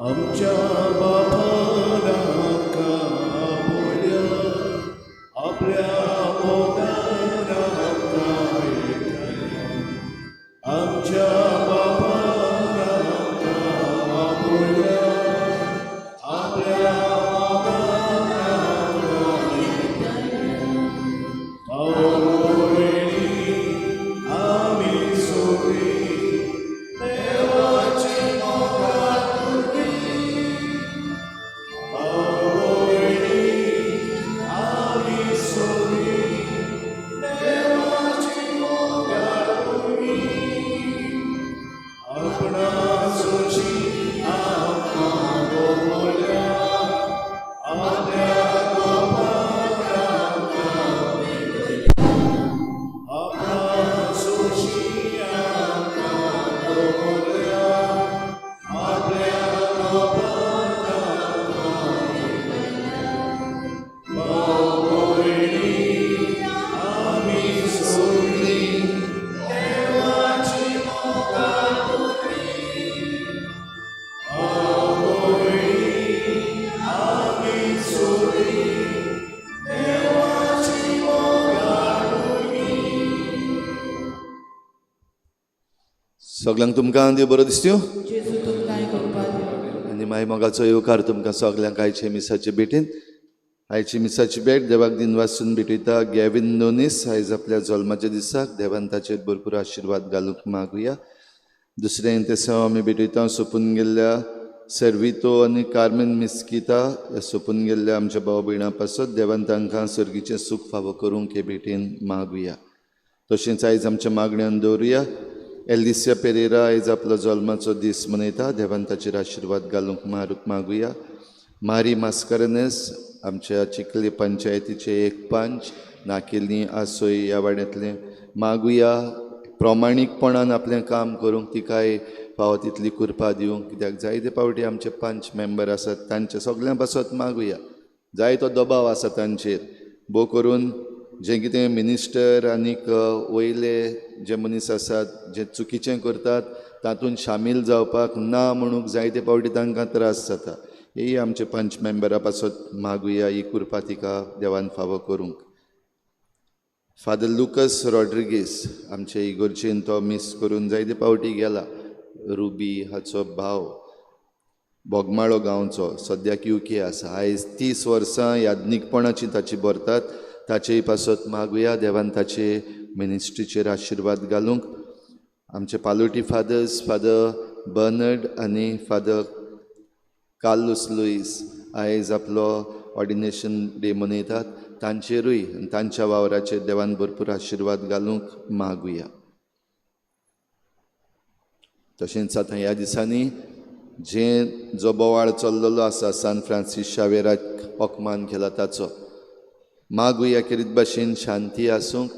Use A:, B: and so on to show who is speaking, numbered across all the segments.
A: आमच्या बापान आमकां आपयल्या, आपल्या मोगान आमकां एकठांय. आमच्या बापान आमकां आपयल्या, आपल्या मोगान आमकां एकठांय. पावोवणी आमी सगळीं देवाची मोगाळ भुरगीं. पावोवणी आमी सगळीं देवाची मोगाळ भुरगीं. आपणासोशी आमकां दवरल्या, आपल्या कोपान आमकां पेटयल्या. आपणासोशी आमकां दवरल्या, आपल्या कोपान आमकां पेटयल्या. पावोवणी आमी सगळीं देवाची मोगाळ भुरगीं. पावोवणी आमी सगळीं देवाची मोगाळ भुरगीं.
B: सगल्यांक तुमकां देव बरो दिसत्यो.
C: जेजू तुमकांय कृपा दिवं.
B: आनी माय मोगाचो येवकार तुमकां सगल्यांक आयचे मिसाचे भेटीन. आयची मिसाची भेट देवाक दिनवासून भेटयता गॅवीन नोनीस आयज आपल्या जल्माच्या दिसाक. देवान ताचेर भरपूर आशिर्वाद घालूंक मागुया. दुसरें तेसांव आमी भेटयता सोंपून गेल्ल्या सर्वितो आनी कार्मेन मिस्किता ह्या सोंपून गेल्ल्या आमच्या भाव भयणां पासत देवान तांकां सर्गीचें सूख फावो करूंक हे भेटेन मागुया. तशेंच आयज आमच्या मागण्यान दवरुया एलिसिया पेरेरा आयज आपलो जल्माचो दीस मनयता. देवान ताचेर आशिर्वाद घालूंक मागुया. मारी मास्करनेस आमच्या चिखली पंचायतीचे एक पंच नाकेली आसोय ह्या वाड्यांतलें मागुया प्रमाणीकपणान आपलें काम करूंक तिकाय फावो तितली कृपा दिवंक, कित्याक जायते फावटी आमचे पंच मेंबर आसात तांचे सगल्यां पासत मागुया. जायतो दबाव आसा तांचेर, भोव करून जें कितें मिनिस्टर आनीक वयले जे मनीस आसात जे चुकीचें करतात तातूंत सामील जावपाक ना म्हणूंक जायते फावटी तांकां त्रास जाता. ही आमचे पंच मेंबरा पासत मागुया ही कृपा तिका देवान फावो करूंक. फादर लुकस रॉड्रिगीस आमचे इगोर्जेन तो मीस करून जायते फावटी गेला. रुबी हाचो भाव बोगमाळो गांवचो सद्याक युके आसा. आयज 30 वर्सां याज्ञीकपणाची ताची भरतात. ताचेय पासत मागुया देवान ताचे मिनिस्ट्रीचेर आशिर्वाद घालूंक. आमचे पालोटी फादर्स फादर बर्नर्ड आनी फादर कार्लूस लुईस आयज आपलो ऑर्डिनेशन डे मनयतात. तांचेरूय तांच्या वावराचेर देवान भरपूर आशिर्वाद घालूंक मागुया. तशेंच आतां ह्या दिसांनी जे जो बोवाळ चल्लेलो आसा सान फ्रांसीस शावेराक अपमान केला ताचो मागुया खेरीत भाशेन शांती आसूंक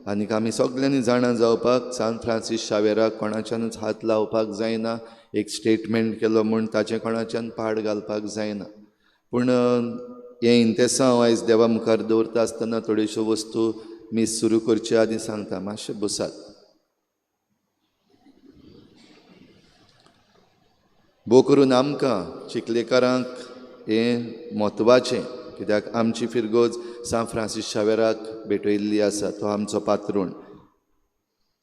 B: आनीक आमी सगल्यांनी जाणा जावपाक सान फ्रांसीस शावेराक कोणाच्यानूच हात लावपाक जायना. एक स्टेटमेंट केलो म्हूण ताचें कोणाच्यान पाड घालपाक जायना. पूण हें इंतेसांव आयज देवा मुखार दवरता आसतना थोड्योश्यो वस्तू मीस सुरू करचे आदीं सांगता, मातशें बसात. भोव करून आमकां चिखलेकारांक हें म्हत्वाचें, कित्याक आमची फिरगोज सान फ्रांसीस शावेराक भेटयल्ली आसा, तो आमचो पात्रूण.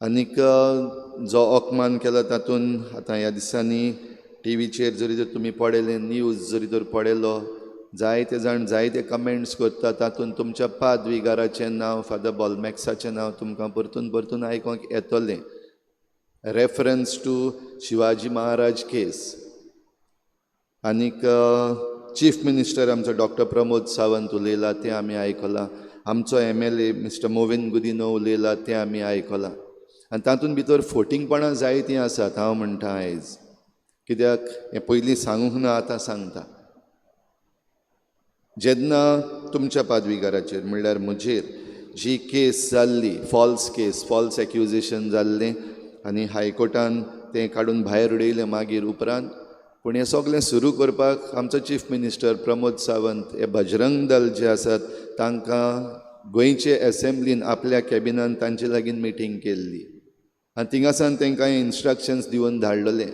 B: आनीक जो अपमान केला तातूंत आतां ह्या दिसांनी टिवीचेर जरी तर तुमी पळयलें, न्यूज जरी तर पळयलो, जायते जाण जायते कमेंट्स करता. तातूंत तुमच्या पादविगाराचें नांव फादर बॉलमॅक्साचें नांव तुमकां परतून परतून आयकोंक येतलें. Reference to Shivaji Maharaj case. आनीक चीफ मिनिस्टर आमचो डॉक्टर प्रमोद सावंत उलयला तें आमी आयकलां. आमचो MLA mister Mauvin Godinho उलयला तें आमी आयकलां. आनी तातूंत भितर फोटिंगपणां जायतीं आसात. हांव म्हणटा आयज, कित्याक हें पयलीं सांगूंक ना, आतां सांगता. जेन्ना तुमच्या पादविगाराचेर म्हणल्यार म्हजेर जी केस जाल्ली, फॉल्स केस, फॉल्स एक्युजेशन जाल्लें आनी हायकोर्टान तें काडून भायर उडयलें मागीर उपरांत, पूण हें सगळें सुरू करपाक आमचो चीफ मिनिस्टर प्रमोद सावंत हे बजरंग दल जे आसात तांकां गोंयचे एसेंब्लीन आपल्या कॅबिनान तांचे लागीं मिटींग केल्ली आनी थिंगासान तांकां इन्स्ट्रक्शन्स दिवन धाडलेले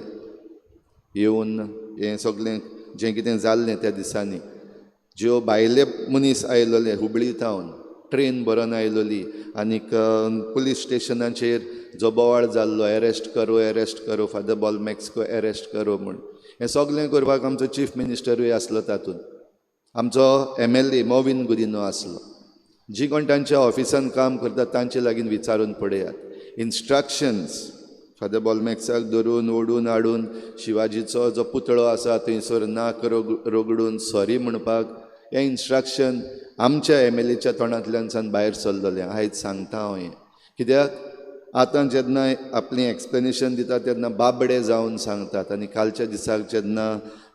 B: येवन हें सगळें जें कितें जाल्लें त्या दिसांनी, ज्यो भायले मनीस आयलोले हुबळी थावन ट्रेन भरून आयलोली आनीक पुलीस स्टेशनाचेर जो बोवाळ जाल्लो, एरेस्ट करो एरेस्ट करो, फादर बॉलमॅक्सको एरेस्ट करो म्हूण, हें सगळें करपाक आमचो चीफ मिनिस्टरूय आसलो, तातूंत आमचो MLA Mauvin Godinho आसलो. जी कोण तांच्या ऑफिसान काम करतात तांचे लागीं विचारून पळयात. इन्स्ट्रक्शन्स फादर बॉलमॅक्साक धरून ओडून हाडून शिवाजीचो जो पुतळो आसा थंयसर नाक रगडून सॉरी म्हणपाक हें इन्स्ट्रक्शन आमच्या MLAच्या तोंडांतल्यान सान भायर सरलेलें. आयज सांगता हांव हें, कित्याक आतां जेन्ना आपलें एक्सप्लेनेशन दिता तेन्ना बाबडे जावन सांगतात. आनी कालच्या दिसाक जेन्ना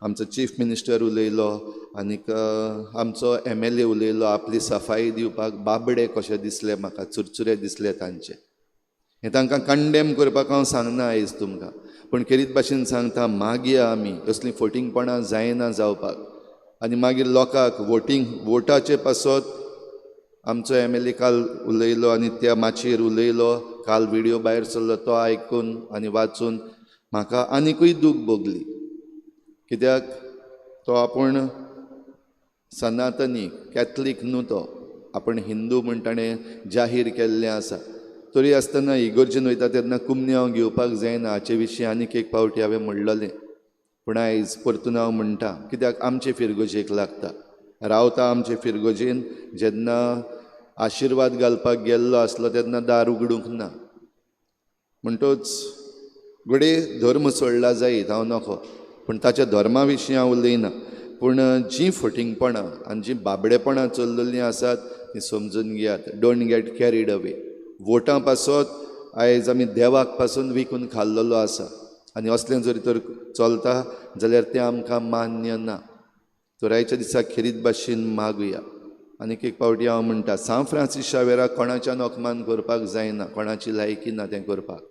B: आमचो चीफ मिनिस्टर उलयलो आनीक आमचो MLA उलयलो आपली सफाई दिवपाक, बाबडे कशे दिसले म्हाका, चुरचुरे दिसले तांचे. हें तांकां कंडेम करपाक हांव सांगना आयज तुमकां, पूण खेरीत भाशेन सांगता, मागया आमी असलीं फटींगपणां जायना जावपाक. आनी मागीर लोकांक वोटींग वोटाचे पासत आमचो MLA काल उलयलो आनी त्या माचयेर उलयलो, काल व्हिडियो भायर सरलो तो आयकून आनी वाचून म्हाका आनिकूय दूख भोगली. कित्याक तो आपूण सनातनी कॅथलीक न्हू, तो आपूण हिंदू म्हूण ताणें जाहीर केल्लें आसा. तरी आसतना इगर्जेन वयता तेन्ना कुमन्यांव घेवपाक जायना हाचे विशीं आनीक एक फावटी हांवें म्हणलेलें, पूण आयज परतून हांव म्हणटा, कित्याक आमचे फिरगोजेक लागता रावता. आमचे फिरगोजेन जेन्ना आशिर्वाद घालपाक गेल्लो आसलो तेन्ना दार उगडूंक ना, म्हणटोच घडये धर्म सोडला जायत हांव नको, पूण ताच्या धर्मा विशीं हांव उलयना. पूण जीं फटींगपणां आनी जीं बाबडेपणां चल्लेलीं आसात तीं समजून घेयात. Don't get carried away. वोटां पासत आयज आमी देवाक पासून विकून खाल्लेलो आसा आनी असलें जरी तर चलता जाल्यार तें आमकां मान्य ना. तर आयच्या दिसा खेरीत भाशेन मागुया. आनीक एक फावटी हांव म्हणटा, सांत फ्रांसीस शावेराक कोणाच्यान अपमान करपाक जायना, कोणाची लायकी ना तें करपाक.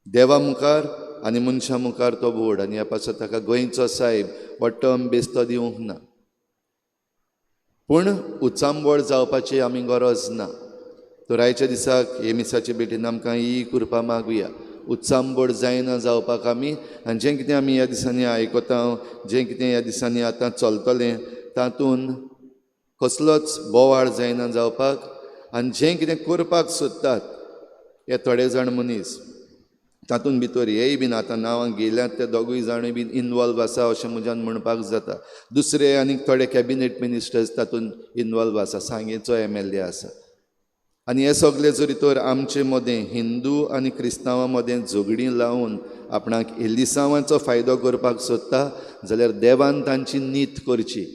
B: देवा मुखार आनी मनशां मुखार तो व्हड, आनी ह्या पासत ताका गोंयचो सायब हो टर्म बेस्तो दिवंक ना. पूण उचांबळ जावपाची आमी गरज ना. तर आयच्या दिसाक हे मिसाचे भेटीन आमकां ही कृपा मागुया, उचांबळ जायना जावपाक आमी. आनी जें कितें आमी ह्या दिसांनी आयकता, जें कितें ह्या दिसांनी आतां चलतलें तातूंत कसलोच बोवाळ जायना जावपाक. आनी जें कितें करपाक सोदतात हे थोडे जाण मनीस तातूंत भितर हेय बीन आतां नांवां घेयल्यात ते दोगूय जाणूय बीन इनवॉल्व आसा अशें म्हज्यान म्हणपाक जाता. दुसरे आनीक थोडे कॅबिनेट मिनिस्टर्स तातूंत इनवॉल्व आसा, सांगेचो MLA आसा. आनी हे सगळे जरी तर आमचे मदें हिंदू आनी क्रिस्तांवां मदें झगडीं लावन आपणाक एलिसांवाचो फायदो करपाक सोदता जाल्यार देवान तांची नीत करची.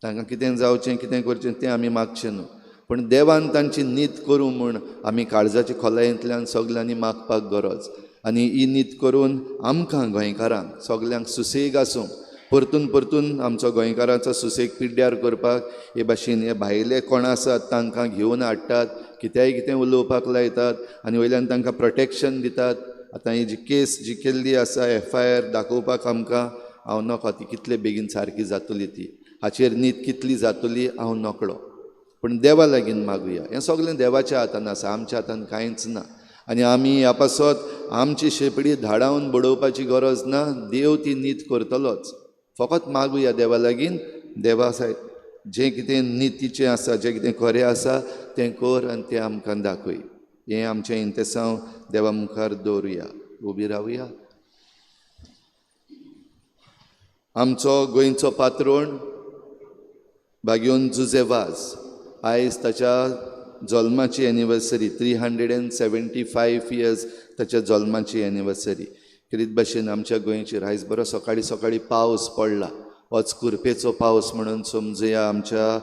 B: तांकां कितें जावचें कितें करचें तें आमी मागचें न्हू, पूण देवान तांची नीत करूं म्हूण आमी काळजाचे खोलायेंतल्यान सगल्यांनी मागपाक गरज. आनी ही नीत करून आमकां गोंयकारांक सगल्यांक सुसेग आसूं, परतून परतून आमचो गोंयकारांचो सुसेग पिड्ड्यार करपाक हे भाशेन हे भायले कोण आसात तांकां घेवन हाडटात, कित्याय कितें उलोवपाक लायतात आनी वयल्यान तांकां प्रोटेक्शन दितात. आतां ही जी केस जी केल्ली आसा FIR दाखोवपाक आमकां हांव नकळो ती कितले बेगीन सारकी जातली, ती हाचेर नीत कितली जातली हांव नकळो, पूण देवा लागीं मागुया. हें सगळें देवाच्या हातान आसा, आमच्या हातान कांयच ना. आनी आमी ह्या पासत आमची शेपडी धाडावन बडोवपाची गरज ना, देव ती नीत करतलोच. फकत मागुया देवा लागीं, देवा सायब जें कितें नितीचें आसा, जें कितें खरें आसा तें कर आनी तें आमकां दाखय. हें आमचें इंतेसांव देवा मुखार दवरुया. उबी रावया. आमचो गोंयचो पात्रोण बाग्योन जुजे वाज आयज ताच्या जल्माची एनिवर्सरी, 375 इयर्स ताच्या जल्माची एनिवर्सरी. खेरीत भाशेन आमच्या गोंयचेर आयज बरो सकाळीं सकाळीं पावस पडला, होच कुरपेचो पावस म्हणून समजुया आमच्या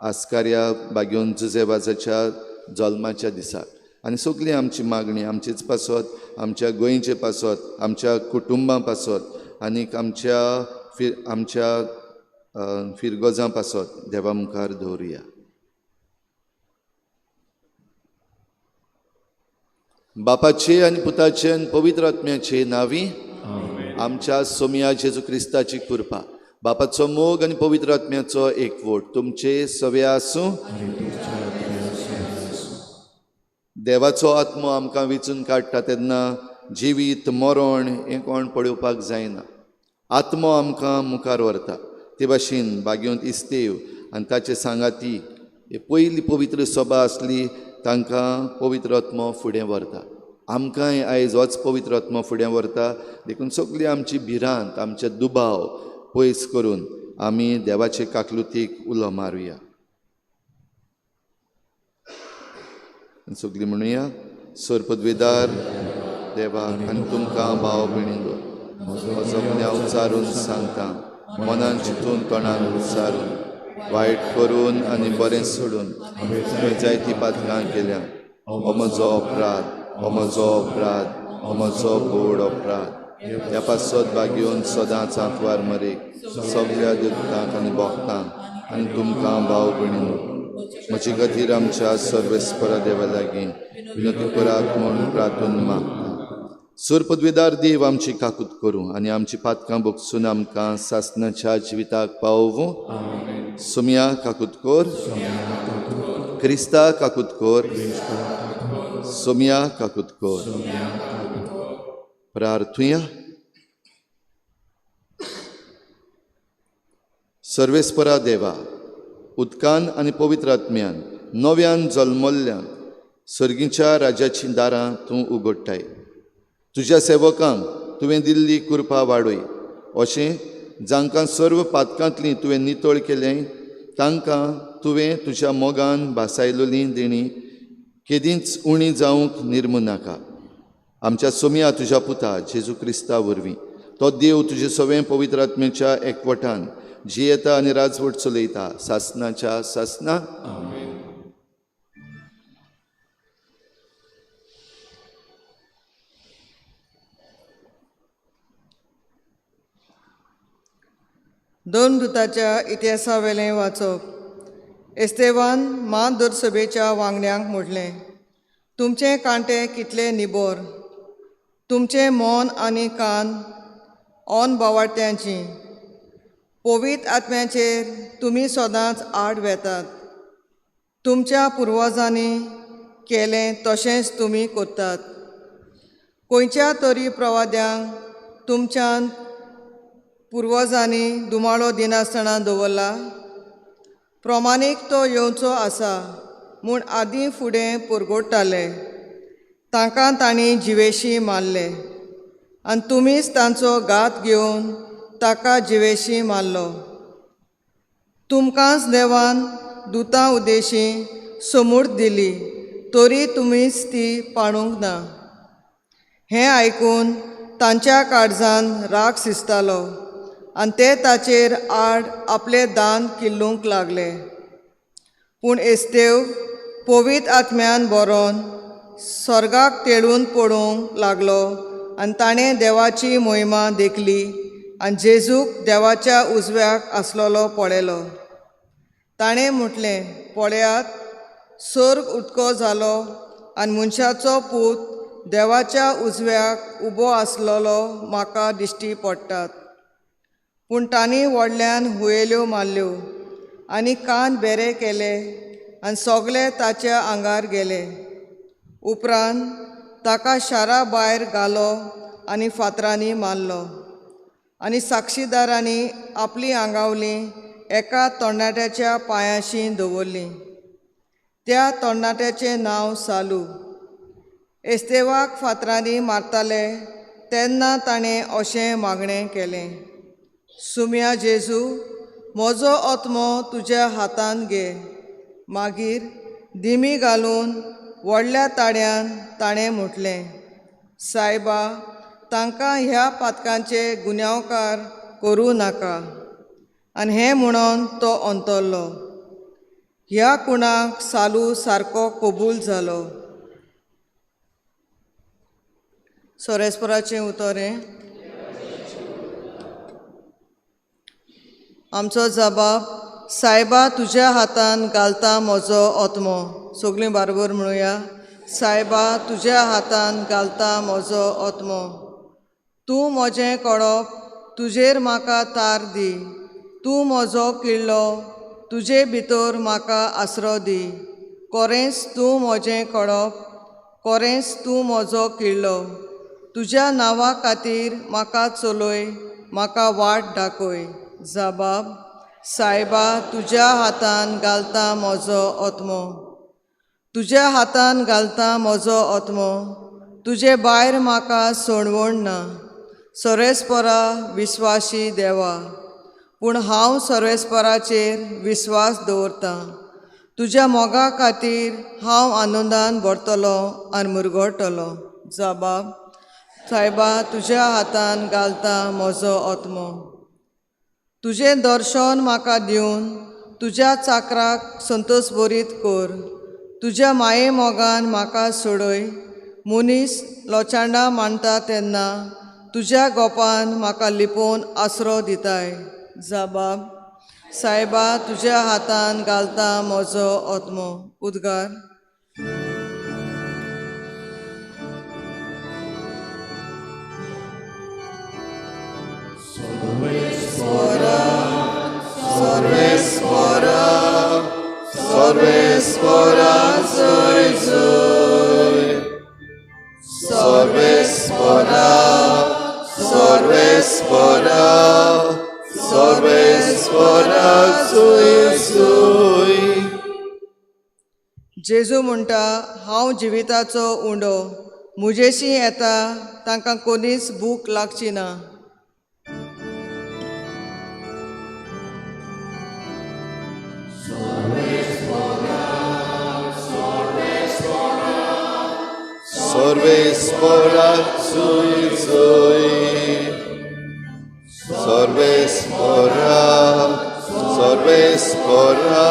B: आस्कार्या बाग्योन जुजे वाजाच्या जल्माच्या दिसाक. आनी सगळी आमची मागणी आमचेच पासत, आमच्या गोंयचे पासत, आमच्या कुटुंबां पासत आनीक आमच्या आमच्या फिरगोजां पासत देवा मुखार दवरुया. बापाचे आनी पुताचे आनी पवित्र आत्म्याचे नांवी आमच्या सोमया जेजू क्रिस्ताची कृपा, बापाचो मोग आनी पवित्र आत्म्याचो एकवट तुमचे सवे आसूं. देवाचो आत्मो आमकां विचून काडटा तेन्ना जिवीत मरण हें कोण पळोवपाक जायना. आत्मो आमकां मुखार व्हरता. ते भाशेन बागेवंत इस्तेव आनी ताचे सांगाती हे पयली पवित्र सभा आसली, तांकां पवित्र आत्मो फुडें व्हरता. आमकांय आयज होच पवित्र आत्मो फुडें व्हरता. देखून सगळी आमची भिरांत, आमचे दुबाव पयस करून आमी देवाचे काकलुतीक उलो मारुया. सगळीं म्हणुया, सरपदवेदार देवा आनी तुमकां भाव भयणींनो, म्हजो गुन्यांव उच्चारून सांगता, मनान चिंतून तोंडान उच्चारून, वायट करून आनी बरें सोडून हांवें जायतीं पातकां केल्या. हो म्हजो अपराध, हो म्हजो अपराध, हो म्हजो व्हड अपराध. ह्या पासत बागेवन सदांच आंतवार मरेक सगळ्या दुखतांक आनी भोगतांक आनी तुमकां भाव भयणींनो, म्हजी खातीर आमच्या सर्वेस्परा देवा लागीं विनती करात म्हूण प्रार्थून मागता. सरपदवेदार देव आमची काकूत करूं आनी आमची पातकां भोगसून आमकां सासणाच्या जिविताक पावोवं. सोमया काकूत कर, क्रिस्ता काकूत कर, सोमया काकूत कर. प्रार्थुया. सर्वेस्परा देवा, उदकान आनी पवित्र आत्म्यान नव्यान जल्मल्ल्यान सर्गीच्या राज्याचीं दारां तूं उगडटाय. तुज्या सेवकांक तुवें दिल्ली कृपा वाडय, अशें जांकां सर्व पातकांतली तुवें नितळ केलें तांकां तुवें तुज्या मोगान भासायलोली देणी केदींच उणी जावंक निर्मू नाका. आमच्या सोमया तुज्या पुता जेजू क्रिस्ता वरवीं तो देव तुजे सवें पवित्र आत्म्याच्या एकवटान जियेता आनी राजवट चलयता सासनाच्या सासना.
D: दोन दुताच्या इतिहासावेलें वाचप. एस्तेवान म्हादुरसभेच्या वांगड्यांक म्हटलें, तुमचे कांटे कितले निबोर, तुमचें मन आनी कान ऑन बावाट्यांची. पवित्र आत्म्याचेर तुमी सदांच आड वेतात. तुमच्या पुर्वजांनी केलें तशेंच तुमी करतात. खंयच्या तरी प्रवाद्यांक तुमच्यान पुर्वजांनी दुमाळो दिनासतना दवरला. प्रमाणीक तो येवचो आसा म्हूण आदीं फुडें पुरगोडटाले, तांकां तांणी जिवेशी मारले आनी तुमीच तांचो घात घेवन ताका जिवेशी मारलो. तुमकांच देवान दुतां उदेशी समूर्त दिली, तरी तुमीच ती पाळूंक ना. हें आयकून तांच्या काळजान राग शिजतालो आनी ते ताचेर आड आपले दान किल्लूंक लागले. पूण एस्तेव पवित्र आत्म्यान बरोवन स्वर्गाक तेळून पडूंक लागलो आनी ताणें देवाची मोहिमा देखली आनी जेजूक देवाच्या उजव्याक आसलेलो पळयलो. ताणें म्हटलें, पळयात, स्वर्ग उदको जालो आनी मनशाचो पूत देवाच्या उजव्याक उबो आसलेलो म्हाका दिश्टी पडटात. पूण तांणी व्हडल्यान हुयेल्यो मारल्यो आनी कान बेरे केले आनी सगळे ताच्या आंगार गेले. उपरांत ताका शारा भायर घालो आनी फातरांनी मारलो आनी साक्षीदारांनी आपली आंगावली एका तरणाट्याच्या पांयाशी दवरली. त्या तरणाट्याचें नांव सालू. एस्तेवाक फातरांनी मारताले तेन्ना ताणें अशें मागणें केलें, सुम्या जेजू, म्हजो आत्मो तुज्या हातान घे. मागीर दिमी घालून व्हडल्या ताळ्यान ताणें म्हटलें, सायबा, तांकां ह्या पातकांचे गुन्यांवकार करूं नाका. आनी हें म्हणून तो अंतरलो. ह्या कुणाक सालू सारको कबूल जालो. सोरेस्पराचें उतर हें. आमचो जबाब, सायबा तुज्या हातान घालता म्हजो आत्मो. सगळीं बारबर म्हणुया, सायबा तुज्या हातान घालता म्हजो आत्मो. तूं म्हजें कळप, तुजेर म्हाका तार दी. तूं म्हजो किल्लो, तुजे भितर म्हाका आसरो दी. कोरेंच तूं म्हजें कळप, कोरेंच तूं म्हजो किल्लो. तुज्या नांवा खातीर म्हाका चलय, म्हाका वाट दाखय. जबाब, सायबा तुज्या हातान घालता म्हजो आत्मो. तुज्या हातान घालता म्हजो आत्मो, तुजे भायर म्हाका सोणवण ना. सर्वेस्परा विस्वाशी देवा, पूण हांव सर्वेस्पराचेर विस्वास दवरतां. तुज्या मोगा खातीर हांव आनंदान भरतलो आनी मुरगळटलो. जबाब, सायबा तुज्या हातान घालता म्हजो आत्मो. तुजें दर्शन म्हाका दिवन तुज्या चाकराक संतोश बरीत कर. तुज्या माये मोगान म्हाका सोडय. मनीस लोचांडां मांडटा तेन्ना तुज्या गोपान म्हाका लिपोवन आसरो दिताय. जबाब, सायबा तुज्या हातान घालता म्हजो आत्मो. उद्गार.
B: सर्वेस्परा सर्वेस्परा जय जय. सर्वेस्परा सर्वेस्परा सर्वेस्परा जय जय.
D: जेजू म्हणटा, हांव जिविताचो उंडो, म्हजेशी येता तांकां कोणीच भूक लागची ना.
B: सर्वेस्परा जय जय. सर्वेस्परा सर्वेस्परा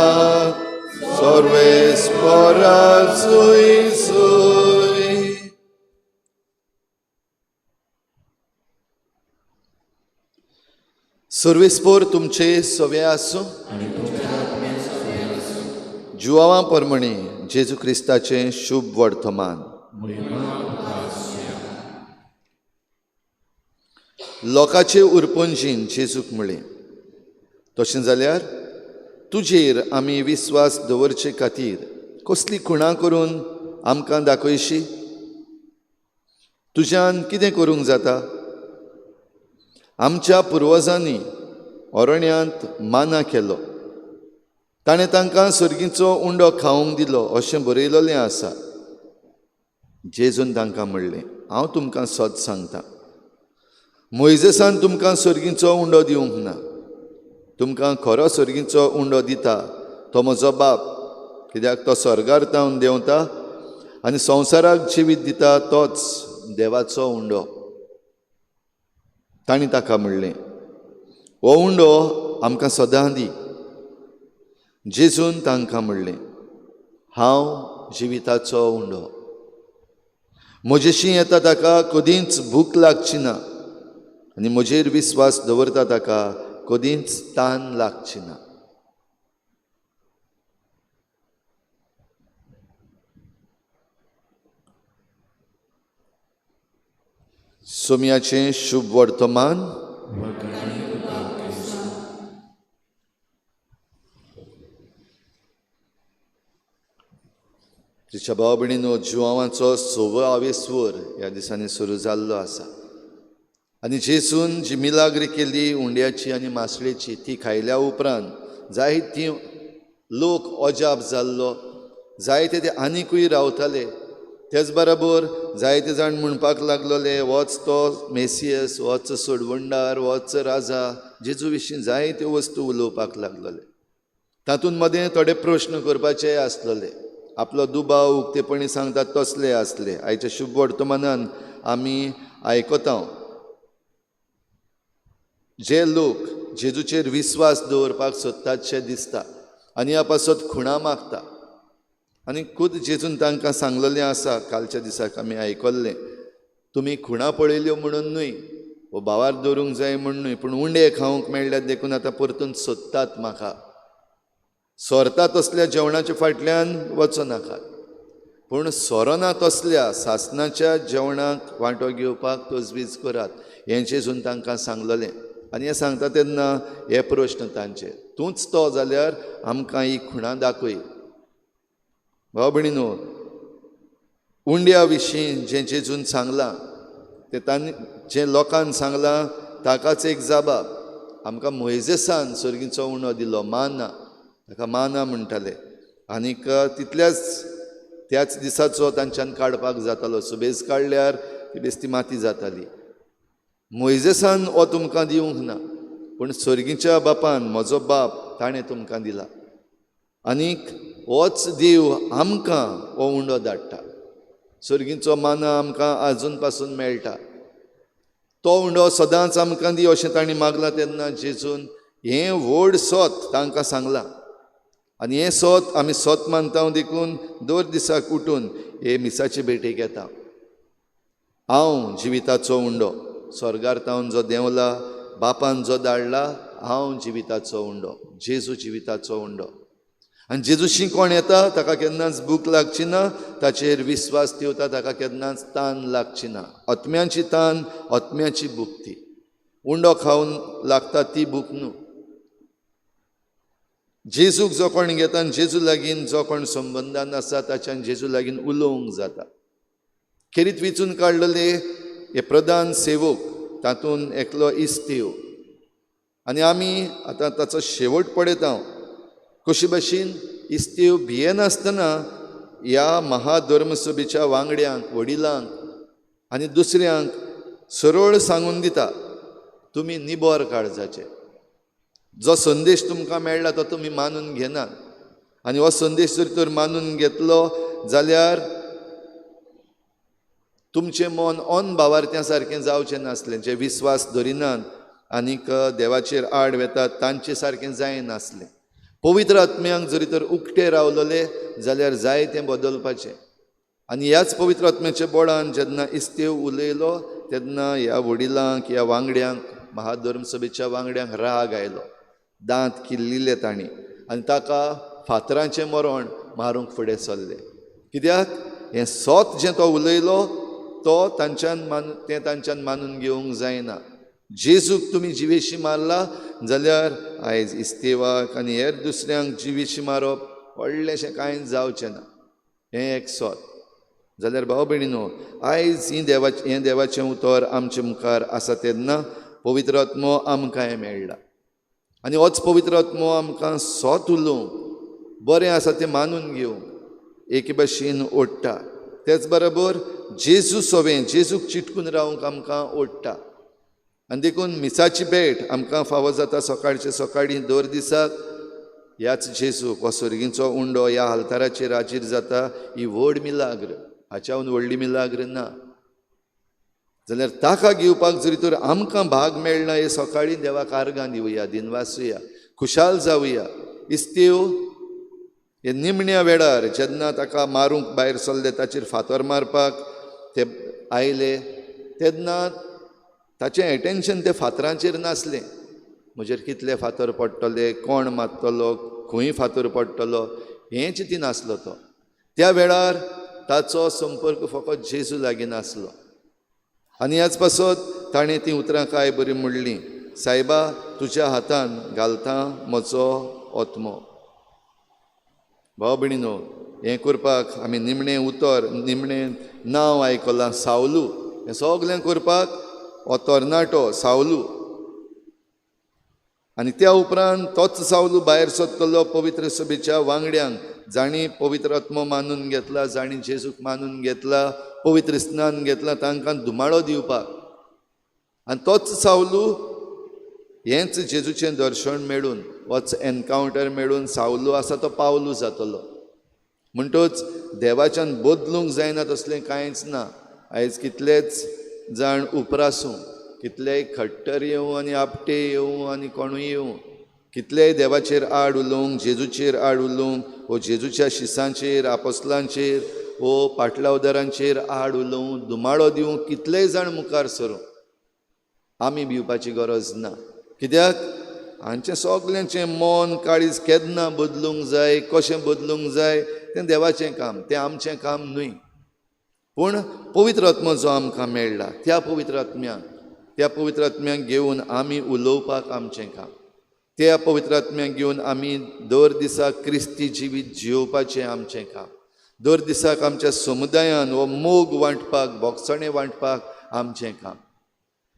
B: सर्वेस्परा जय जय. सर्वेस्पोर तुमचे सवे आसूं. जुवावां परमणी जेजू क्रिस्ताचें शुभ वर्तमान. लोकाचे उरपंजीन जेजूक म्हळें, तशें जाल्यार तुजेर आमी विस्वास दवरचे खातीर कसली खुणां करून आमकां दाखयशी? तुज्यान कितें करूंक जाता? आमच्या पुर्वजांनी अरण्यांत माना केलो, ताणें तांकां सर्गीचो उंडो खावंक दिलो अशें बरयलेलें आसा. जेजून तांकां म्हणलें, हांव तुमकां सत सांगता, मोयजेसान तुमकां सर्गीचो उंडो दिवंक ना. तुमकां खरो सर्गीचो उंडो दिता तो म्हजो बाप, कित्याक तो स्वर्गार तावन देंवता आनी संवसाराक जिवीत दिता तोच देवाचो उंडो. तांणी ताका म्हणलें, हो उंडो आमकां सदां दी. जेजून तांकां म्हणलें, हांव जिविताचो उंडो. म्हजेशी येता ताका कदींच भूक लागची ना आनी म्हजेर विस्वास दवरता ताका कदींच तान लागची ना. सोम्याचें शुभ वर्तमान. तिच्या भाव भयणीनो, जुवांचो सवो आवेस्वर ह्या दिसांनी सुरू जाल्लो आसा आनी जेजून जी मिलाग्री केली उंड्याची आनी मासळेची ती खायल्या उपरांत जायती लोक अजाप जाल्लो, जायते ते आनिकूय रावताले. तेच बराबर जायते जाण म्हणपाक लागलोले, वच तो मेसियस, वच सोडवणदार, वच राजा. जेजू विशीं जायत्यो वस्तू उलोवपाक लागलोले. तातूंत मदें थोडे प्रश्न करपाचे आसलोले, आपलो दुबाव उक्तेपणी सांगतात तसले आसले. आयच्या शुभ वर्तमानान आमी आयकता, जे लोक जेजूचेर विस्वास दवरपाक सोदतात शे दिसता आनी ह्या पासत खुणां मागता. आनी खूद जेजून तांकां सांगलेलें आसा, कालच्या दिसाक आमी आयकल्लें, तुमी खुणां पळयल्यो म्हणून न्हय, वो भावार दवरूंक जाय म्हूण न्हय, पूण उंडे खावंक मेळ्ळ्यात देखून आतां परतून सोदतात म्हाका. सोरता तसल्या जेवणाच्या फाटल्यान वचो नाकात, पूण सोरना तसल्या सासनाच्या जेवणाक वांटो घेवपाक तजवीज करात, हें जेजून तांकां सांगलेलें. आनी हें सांगता तेन्ना हे प्रश्न तांचे, तूंच तो जाल्यार आमकां ही खुणां दाखय. भाव भयणीनो, उंड्या विशीं जें जेजून सांगलां तें तांणी जें लोकान सांगलां ताकाच एक जाबाब, आमकां मोयजेसान सर्गीचो उंडो दिलो, माना, ताका माना म्हणटाले. आनीक तितल्याच त्याच दिसाचो तांच्यान काडपाक जातालो, सुबेज काडल्यार ती बेस्ती माती जाताली. मोयजेसान हो तुमकां दिवंक ना, पूण सर्गीच्या बापान, म्हजो बाप, ताणें तुमकां दिला. आनीक होच देव आमकां हो उंडो धाडटा. सर्गीचो माना आमकां आजून पासून मेळटा. तो उंडो सदांच आमकां दी अशें तांणी मागलां तेन्ना जेजून हें व्हड सत तांकां सांगलां. आनी हें सत आमी सत मानता देखून दर दिसाक उठून हे मिसाचे भेटेक येता. हांव जिविताचो उंडो, स्वर्गार तावन जो देंवला, बापान जो धाडला, हांव जिविताचो उंडो, जेजू जिविताचो उंडो. आनी जेजूशी कोण येता ताका केन्नाच भूक लागची ना, ताचेर विस्वास ठेवता ताका केन्नाच तान लागची ना. आत्म्याची तान, आत्म्याची भूक, ती उंडो खावन लागता ती भूक न्हू. जेजूक जो कोण घेता आनी जेजू लागीं जो कोण संबंदान आसा ताच्यान जेजू लागीं उलोवंक जाता. खेरीत विचून काडलेले हे प्रधान सेवक, तातूंत एकलो इस्तेव. आनी आमी आतां ताचो शेवट पळयता कशे भशेन इस्तेव भियेनासतना ह्या महाधर्मसभेच्या वांगड्यांक, वडिलांक आनी दुसऱ्यांक सरळ सांगून दिता, तुमी निबर काळजाचे, जो संदेश तुमकां मेळ्ळा तो तुमी मानून घेनात. आनी हो संदेश जर तर मानून घेतलो जाल्यार तुमचें मन अन भावार्थ्यां सारकें जावचें नासलें, जे विस्वास धरिनात आनीक देवाचेर आड वेतात तांचे सारकें जायनासलें. पवित्र आत्म्यांक जरी तर उक्ते रावलेले जाल्यार जाय तें बदलपाचें. आनी ह्याच पवित्र आत्म्याच्या बळान जेन्ना इस्तेव उलयलो तेन्ना ह्या वडिलांक, ह्या वांगड्यांक, महाधर्मसभेच्या वांगड्यांक राग आयलो, दांत किल्लिले तांणी आनी ताका फातरांचें मरण मारूंक फुडें सरले. कित्याक हें सत जें तो उलयलो तो तांच्यान तें तांच्यान मानून घेवंक जायना. जेजूक तुमी जिवेशी मारला जाल्यार आयज इस्तेवाक आनी हेर दुसऱ्यांक जिवेशी मारप व्हडलेंशें कांय जावचें ना. हें एक सत. जाल्यार भाव भयणीनो, आयज ही देवाचें, हें देवाचें उतर आमचे मुखार आसा तेन्ना पवित्र आत्मो आमकांय मेळ्ळा. आनी होच पवित्र आत्मो आमकां सत उलोवंक, बरें आसा तें मानून घेवंक एके भशेन ओडटा. तेच बरोबर जेजू सवें, जेजूक चिटकून रावंक आमकां ओडटा. आनी देखून मिसाची भेट आमकां फावो जाता सकाळचे सकाळीं दर दिसाक. ह्याच जेजूक हो सर्गीचो उंडो ह्या आल्ताराचेर हाजीर जाता. ही व्हड मिलाग्र, हाच्याहून व्हडली मिलाग्र ना. जाल्यार ताका घेवपाक जरी तर आमकां भाग मेळना, हे सकाळीं देवाक आर्गां दिवया, दिनवासुया, खुशाल जावया. इस्तेव हे निमण्या वेळार जेन्ना ताका मारूंक भायर सरले, ताचेर फातर मारपाक ते आयले तेन्ना ताचें एटेन्शन ते फातरांचेर नासलें. म्हजेर कितले फातर पडटले, कोण मारतलो, खंय फातर पडटलो, हें चिंती नासलो तो. त्या वेळार ताचो संपर्क फकत जेजू लागीं नासलो. आनी ह्याच पासत ताणें तीं उतरां काय बरीं म्हणलीं, सायबा तुज्या हातान घालता म्हजो आत्मो. भाव भयणीनो, हें करपाक आमी निमणें उतर, निमणें नांव आयकलां, सावलू. हें सगळें करपाक हो तरणाटो सावलू. आनी त्या उपरांत तोच सावलू भायर सरतलो पवित्र सभेच्या वांगड्यांक, जांणी पवित्र आत्मो मानून घेतला, जांणी जेजूक मानून घेतला, पवित्र स्नान घेतला, तांकां धुमाळो दिवपाक. आनी तोच सावलू हेंच जेजूचें दर्शन मेळून, होच एनकावंटर मेळून सावलू आसा तो पावलू जातलो. म्हणटच देवाच्यान बदलूंक जायना तसलें कांयच ना. आयज कितलेच जाण उपरासूं, कितलेय खट्टर येवं आनी आपटे येवं आनी कोणूय येवं, कितलेय देवाचेर आड उलोवंक, जेजूचेर आड उलोवंक, वो जेजूच्या शिसांचेर, आपोस्लांचेर वो पाटलावदारांचेर आड उलोवंक, धुमाळो दिवंक कितलेय जाण मुखार सरूं, आमी भिवपाची गरज ना. कित्याक हांचें सगल्यांचें मन काळीज केन्ना बदलूंक जाय, कशें बदलूंक जाय तें देवाचें काम, तें आमचें काम न्हय. पूण पवित्र आत्मो जो आमकां मेळ्ळा त्या पवित्र आत्म्याक, त्या पवित्र आत्म्याक घेवन आमी उलोवपाक आमचें काम, त्या पवित्र आत्म्याक घेवन आमी दर दिसाक क्रिस्ती जिवीत जियोवपाचें आमचें काम, दर दिसाक आमच्या समुदायान हो मोग वांटपाक, भोगसणें वांटपाक आमचें काम.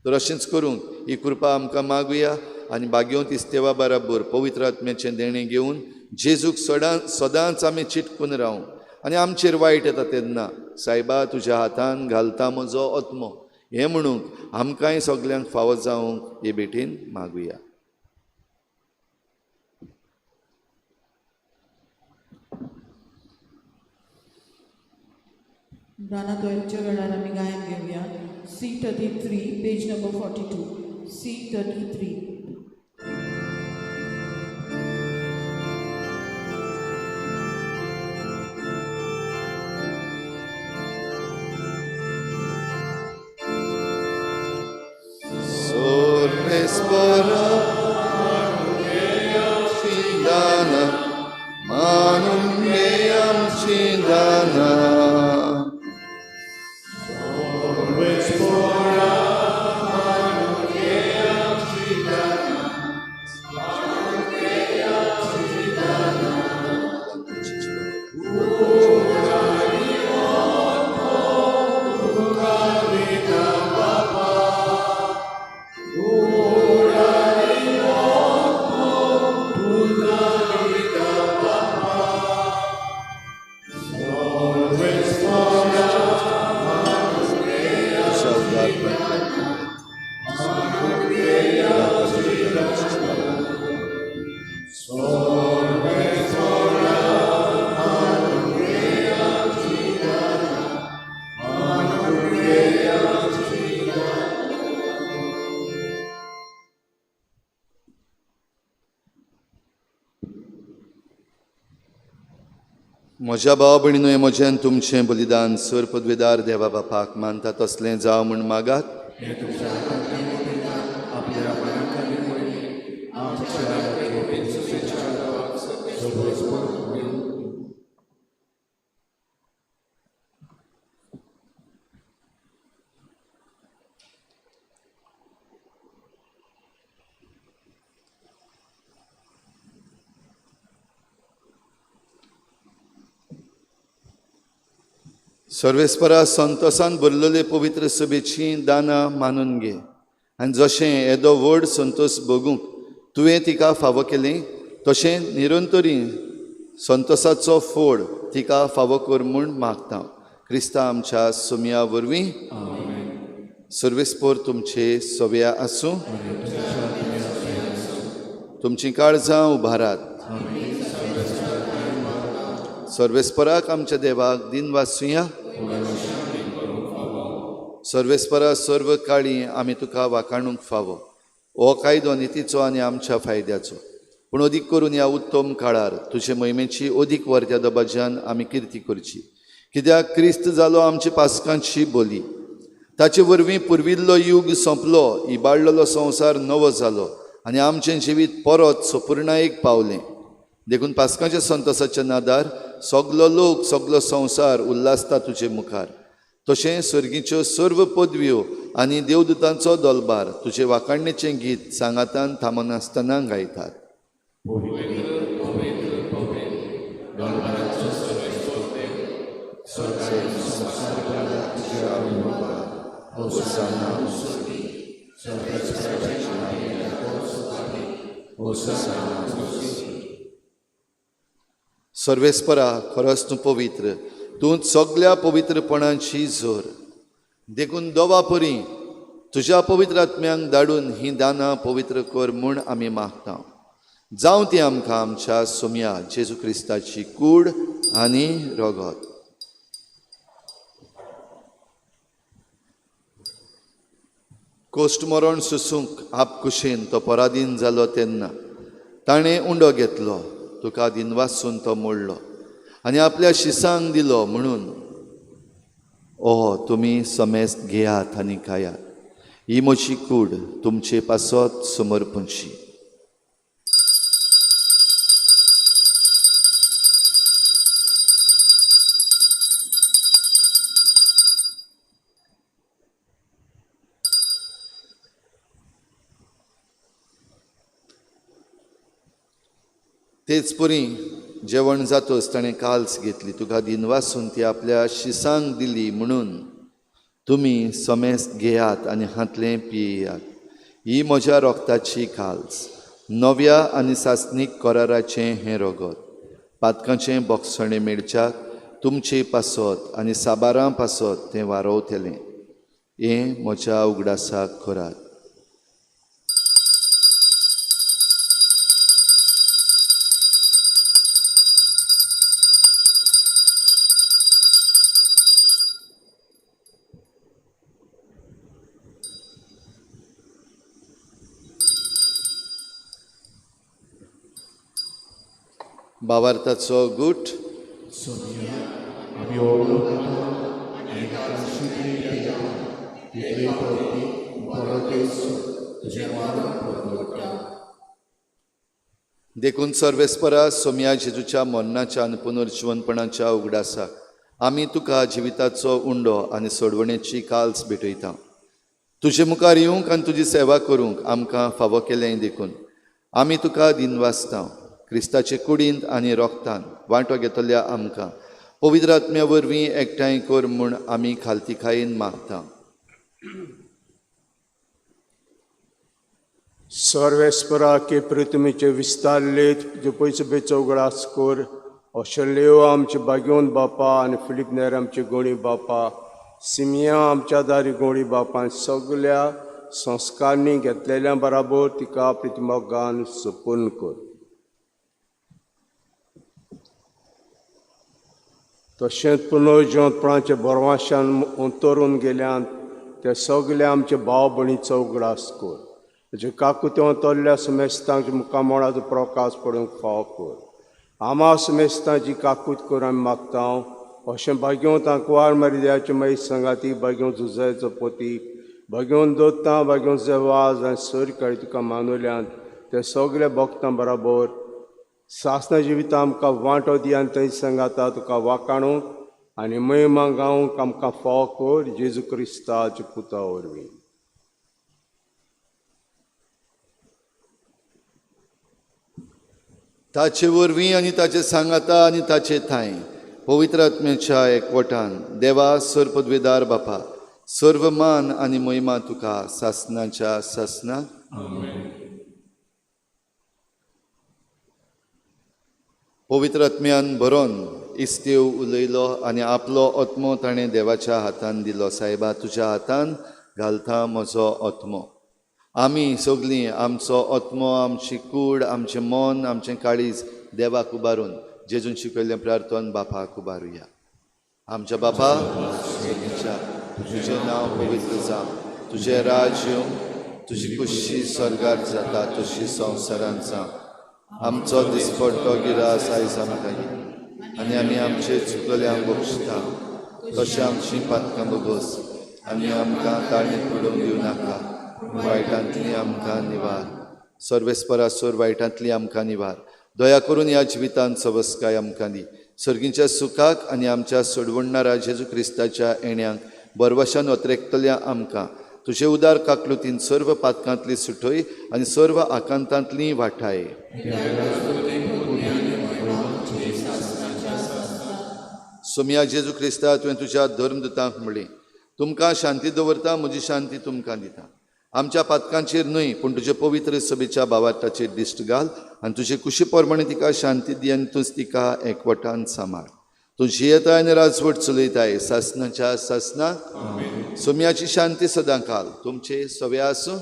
B: तर अशेंच करूंक ही कृपा आमकां मागुया आनी भाग्यवंत इस्तेवा बराबर पवित्र आत्म्याचें देणें घेवन जेजूक सदांच आमी चिटकून रावूं आनी आमचेर वायट येता तेन्ना सायबा तुज्या हातान घालता म्हजो आत्मो हें म्हणूंक आमकांय सगल्यांक फावो जावंक हे भेटेन मागुया.
C: रानां दोयच्या वेळार आमी गायन घेवया. C33, page number 42. C33.
B: Sorvespora Chindana Manum Neam Chindana. म्हज्या भाव भयणीनो, म्हजें तुमचें बलिदान सर पदवेदार देवा बापाक मानता तसलें जावं म्हूण मागात. सर्वेस्परा संतोसान भरलेले पवित्र सभेची दानां मानून घे आनी जशें येदो व्हड संतोस भोगूंक तुवें तिका फावो केलें तशें निरंतरी संतोसाचो फोड तिका फावो कर म्हूण मागता. क्रिस्ता आमच्या सोमया वरवीं. सर्वेस्पोर तुमचे सव्या आसूं. तुमची काळजां उबारात. सर्वेस्पराक आमच्या देवाक दिन वाचुया. सर्वेस्परा सर्व काळी आमी तुका वाखाणूंक फावो. हो कायदो नितीचो आनी आमच्या फायद्याचो, पूण अदीक करून ह्या उत्तम काळार तुजे मोहिमेची अदीक वर्त्या दबाज्यान आमी किर्ती करची. कित्याक क्रिस्त जालो आमची पासकांची बोली, ताचे वरवीं पुर्विल्लो युग सोंपलो, इबाडलेलो संवसार नवो जालो आनी आमचें जिवीत परत सपुर्णायेक पावलें. देखून पासकांच्या संतोसाच्या नादार सगलो लोक सगलो संवसार उल्हासता तुजे मुखार. तशें सर्गीच्यो सर्व पदव्यो आनी देवदूतांचो दलबार तुजे वाखाणणेचें गीत सांगातान थांबनासतना गायतात. सर्वेस्परा खरोच तूं पवित्र, तूं सगल्या पवित्रपणाची जोर. देखून दोवा परी तुज्या पवित्र आत्म्यांक धाडून हीं दानां पवित्र कर म्हूण आमी मागता. जावं ती आमकां आमच्या सोमया जेजू क्रिस्ताची कूड आनी रगत. कोश्ट मरण सोसूंक आपकुशेन तो पराधीन जालो तेन्ना ताणें उंडो घेतलो, तुका दिनवासून तो मोडलो आनी आपल्या शिसांक दिलो म्हणून ओह तुमी समेस्त घेयात आनी खायात, ही म्हजी कूड तुमचे पासत समर्पणशी. तेच परी जेवण जातच ताणें काल्स घेतली, तुका दिनवासून ती आपल्या शिसांक दिली म्हणून तुमी समेस्त घेयात आनी हांतलें पियेयात. ही म्हज्या रोगताची काल्स, नव्या आनी सासणीक कराराचें हें रगत. पातकांचें बोगसणें मेळच्याक तुमचे पासत आनी साबारां पासत तें वारोवतलें. हें म्हज्या उगडासाक करात. बावार्थाचो गुट. देखून सर्वेस्परा सोमया जेजूच्या मरणाच्या आनी पुनर्जिवनपणाच्या उगडासाक आमी तुका जिविताचो उंडो आनी सोडवणेची काल्स भेटयता. तुजे मुखार येवंक आनी तुजी सेवा करूंक आमकां फावो केलें देखून आमी तुका दिनवासता. क्रिस्ताचे कुडींत आनी रोगतान वांटो घेतल्या आमकां पवित्र आत्म्या वरवीं एकठांय कर म्हूण आमी खालतीकायेन मागता.
E: सर्वेस्परा के पृथ्वीचे विस्तारले तुजे पयसो बेचो उगडास कर. अशें आमचे बागेवन बापा आनी फिलीप नेर आमचे गोणी बापा, सिमिया आमच्या दारी गोणी बापा, सगल्या संस्कारांनी घेतलेल्या बराबर तिका प्रतिमोगान सुपूर्ण कर. तशेंच पुनर्जिवंतपणाचे बरवाशान अंतरून गेल्यान ते सगळे आमचे भाव भयणीचो उगडास कर. जे काकुते अंतरल्या समेस्तांक मुखामोळाचो प्रकाश पडूंक फावो कर. आमा समेस्तांची काकूत कर आमी मागता. अशें भाग्यों तांकवार मरिद्याचे मागीर सांगाती भाग्यों झुजायचो पोती भाग्योन दोत्तां भाग्यों जेवाज आनी सर काळी तुका मानुल्यान ते सगळे भक्तां बराबर सासना जिविता आमकां वांटो दी आनी थंय सांगाता तुका वाकाणूंक आनी महिमा गावंक आमकां फावो कर जेजू क्रिस्ताच्या पुता वरवीं.
B: ताचे वरवीं आनी ताचे सांगाता आनी ताचे थांय पवित्र आत्म्याच्या एकवटान देवा सर्वपदवेदार बापा सर्व मान आनी महिमा तुका सासनाच्या सासना. पवित्र आत्म्यान भरोन इस्तेव उलयलो आनी आपलो आत्मो ताणें देवाच्या हातान दिलो. सायबा तुज्या हातान घालता म्हजो आत्मो. आमी सगलीं आमचो आत्मो, आमची कूड, आमचें मन, आमचें काळीज देवाक उबारून जेजून शिकयल्लें प्रार्थन बापाक उबारुया. आमच्या बापा तुजें नांव पवित्र जावं, तुजें राज येवं, तुजी खुशी स्वर्गार जाता तशी संवसारांत जावं. आमचो दिसपट्टो गिरास आयज आमकां दी आनी आमी आमचे चुकल्यांक बक्षता तशें आमची पातकां बगोस आनी आमकां ताळणेंत पडोवंक दिवं नाका, वायटांतली आमकां निवार. सर्वेस्परासोर वायटांतली आमकां निवार. दया करून ह्या जिवितांत सवस्काय आमकां दी. सर्गीच्या सुखाक आनी आमच्या सोडवणणारा जेजू क्रिस्ताच्या येण्याक बरवशान अत्रेकतल्या आमकां तुजे उदार काकलुतीन सर्व पातकांतली सुटय आनी सर्व आकांतांतली वाठाय. सोमया जेजू क्रिस्ता तुवें तुज्या धर्मदूतांक म्हणलें, तुमकां शांती दवरता, म्हजी शांती तुमकां दिता. आमच्या पातकांचेर न्हय पूण तुजे पवित्र सभेच्या भावार्थाचेर दिश्ट घाल आनी तुजे कुशी प्रमाणे तिका शांती दी आनी तूंच तिका एकवटान सांबाळ. तूं जियेताय आनी राजवट चलयताय सासनाच्या सासना. सोम्याची शांती सदां काल तुमचे सवे आसूं.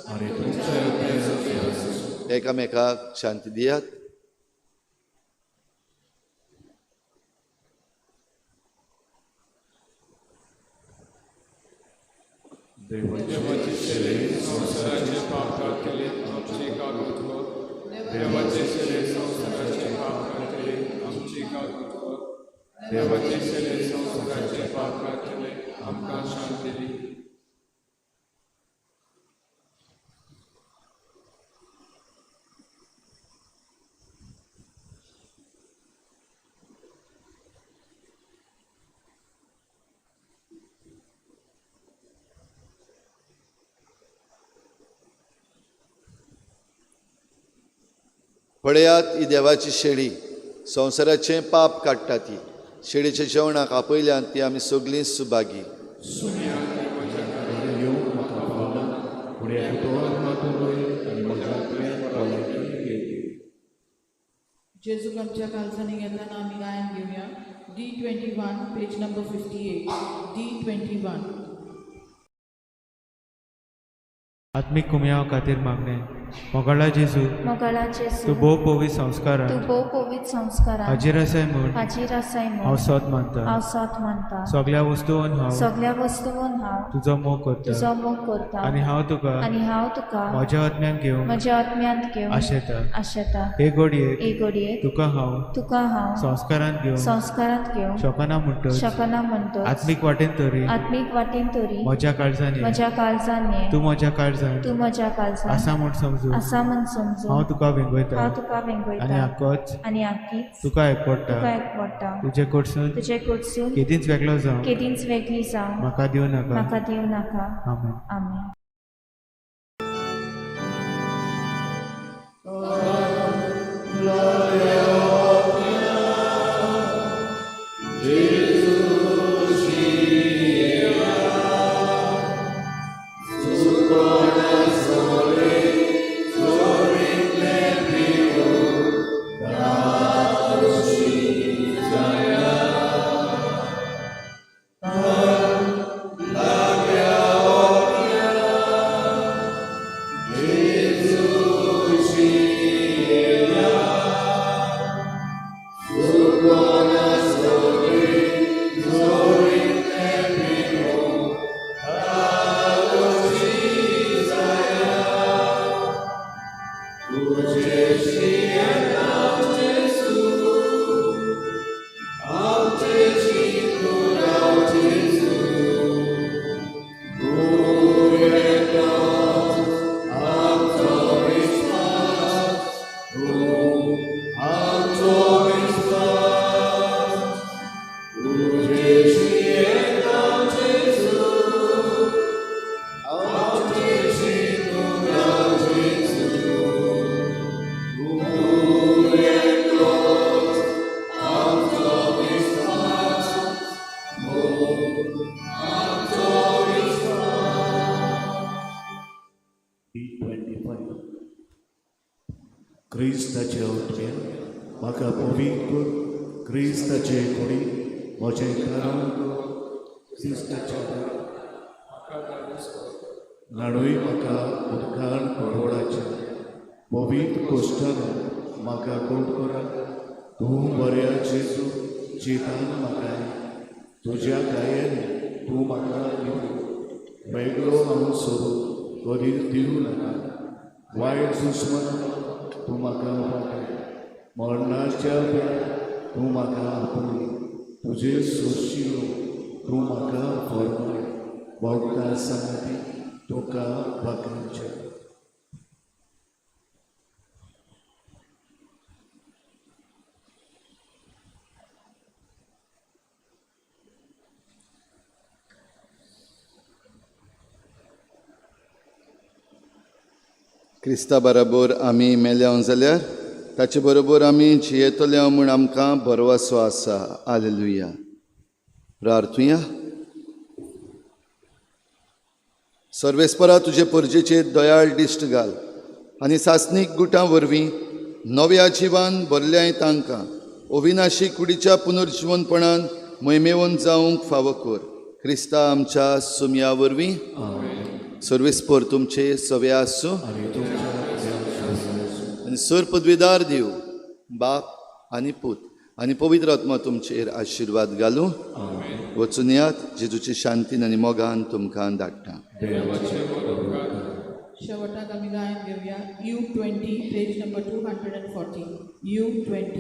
B: एकामेकाक शांती दियात.
A: देवाचे शरीर संवसाराचे पाप काडटले आमचे काकूत कर. देवाचे शरीर संवसाराचे पाप काडटले आमचे काकूत कर. देवाचे शरीर संवसाराचे पाप काडटले आमकां शांती दी.
B: पळयात ही देवाची शेळी संवसाराचें पाप काडटा. ती शेळीच्या जेवणाक आपयल्यान ती आमी सगळीं सुभागी.
F: उदोर आनी म्हज्या आत्म्याक भलायकी घेतली.
C: जेजूक आमच्या काळजांनी घेतना आमी गायन घेवया. D21, page number 58. D21.
A: आत्मीक कुमयाव खातीर मागणें. मोगाळा जेजू,
G: मोगाळा जेजू,
A: तूं भोव पवित्र संस्कारान
G: तूं भोव पवित्र संस्कारान
A: हाजीर आसाय म्हूण
G: हाजीर आसाय
A: हांव
G: म्हूण
A: सोद मानता.
G: हांव सोद मानता.
A: सगळ्या वस्तून हांव
G: सगळ्या वस्तून हांव
A: तुजो मोग करता
G: तुजो मोग करता
A: आनी हांव तुका
G: आनी हांव तुका
A: म्हज्या आत्म्यान घेवंक
G: म्हज्या आत्म्यांत घेवंक
A: आशेता.
G: आशेता.
A: हे घडयेक
G: हे घडयेक
A: तुका हांव
G: तुका हांव
A: संस्कारांत घेवंक
G: संस्कारांत घेवंक
A: शकना म्हणटच
G: शकना म्हणटच
A: आत्मीक वाटेन तरी
G: आत्मीक वाटेन तरी
A: म्हज्या काळजान ये.
G: म्हज्या काळजान ये.
A: तूं म्हज्या काळजान
G: तूं म्हज्या काळजान
A: आसा म्हूण समजून
G: आसा म्हूण समजून
A: हांव तुका वेंगयता
G: हांव तुका
A: आनी
G: वेंगयता
A: आकोच
G: आनी आकीच
A: तुका एकवडटा.
G: तुका एकवडटा.
A: तुजे कडसून
G: तुजे कडसून
A: केदींच वेगळो जावं
G: केदींच वेगळी जावं
A: म्हाका दिवं नाका.
G: म्हाका दिवं नाका.
A: आमेन.
G: आमेन.
F: क्रिस्ताचे आत्म्या म्हाका पवित्र कर. क्रिस्ताचे कुडी म्हजें कारण क्रिस्ताच्या न्हाणूय म्हाका उदकान पडवळाचें पवित्र कोश्टान म्हाका गोड करा. तूं बऱ्या जेजू जितान म्हाका तुज्या गायेन तूं म्हाका दिवं वेगळो हांव सोडून कधी दिवं नाका. वायट दुस्मन तूं म्हाका वाटय मरणाच्या वेळार तूं म्हाका आपय. तुजे सोशियो तूं म्हाका फरमाय भोगता सांगती तुका वाखाणचें.
B: क्रिस्ता बराबर आमी मेल्या जाल्यार ताचे बरोबर आमी जियेतले म्हूण आमकां भरवसो आसा. हालेलुया. प्रार्थुया. सर्वेस्परा तुजे परजेचेर दयाळ दिश्ट घाल आनी सासणीक गुटां वरवीं नव्या जिवान भरल्याय तांकां अविनाशी कुडीच्या पुनर्जिवनपणान मैमेवन जावंक फावो कर. क्रिस्ता आमच्या सुमया वरवीं. सर्वेस्पर तुमचे सवे आसूं आनी सर पदवीदार दिव बाप आनी पूत आनी पवित्र आत्मा तुमचेर आशिर्वाद घालूं. वचून यात. जेजूची शांतीन आनी मोगान तुमकां धाडटा.
C: शेवटाक आमी गायन घेवया. U20, page number 240. U20.